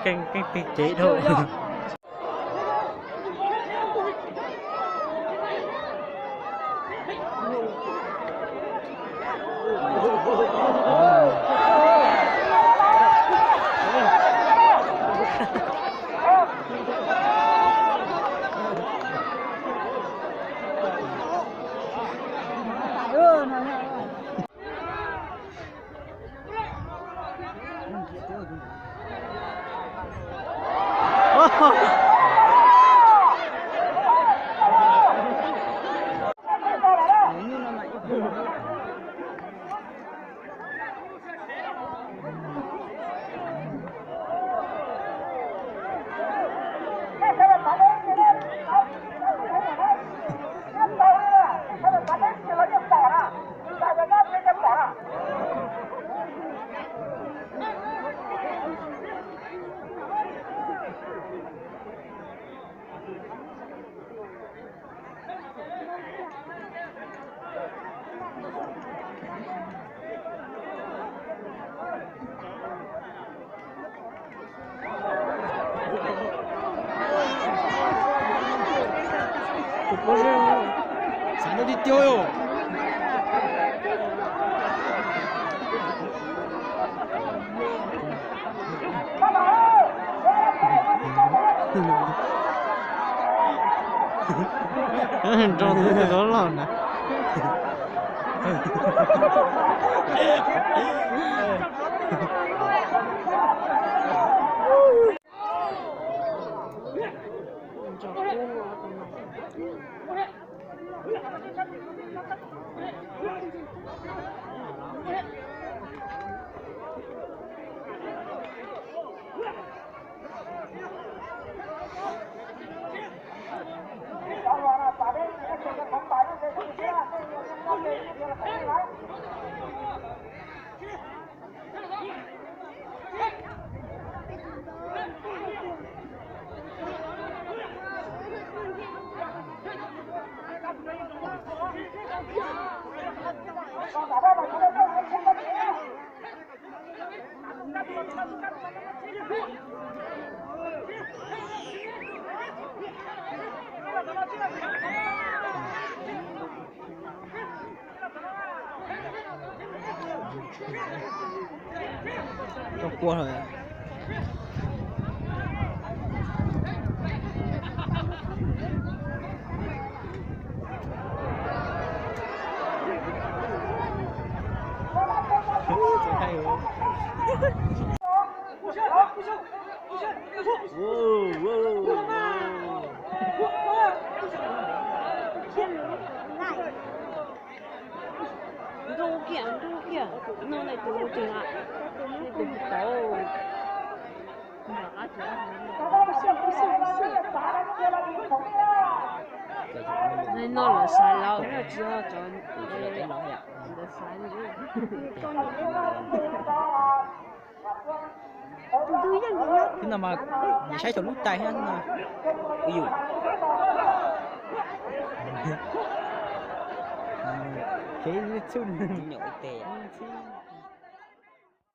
Keej, keej tig cev dhau. Xav noj tiag tiag os. Nrog tus loj na. Tau kua lawm. Nrug kiag, nrug kiag, no nej tus ua twg na? Nej tus tau. Nws no lawv xaiv lawm, tsis yog cov ntawd xaiv li. Twb no mas, saib saum lub tais thiab no. Ui yus. Kev txhub nyuam ib tes.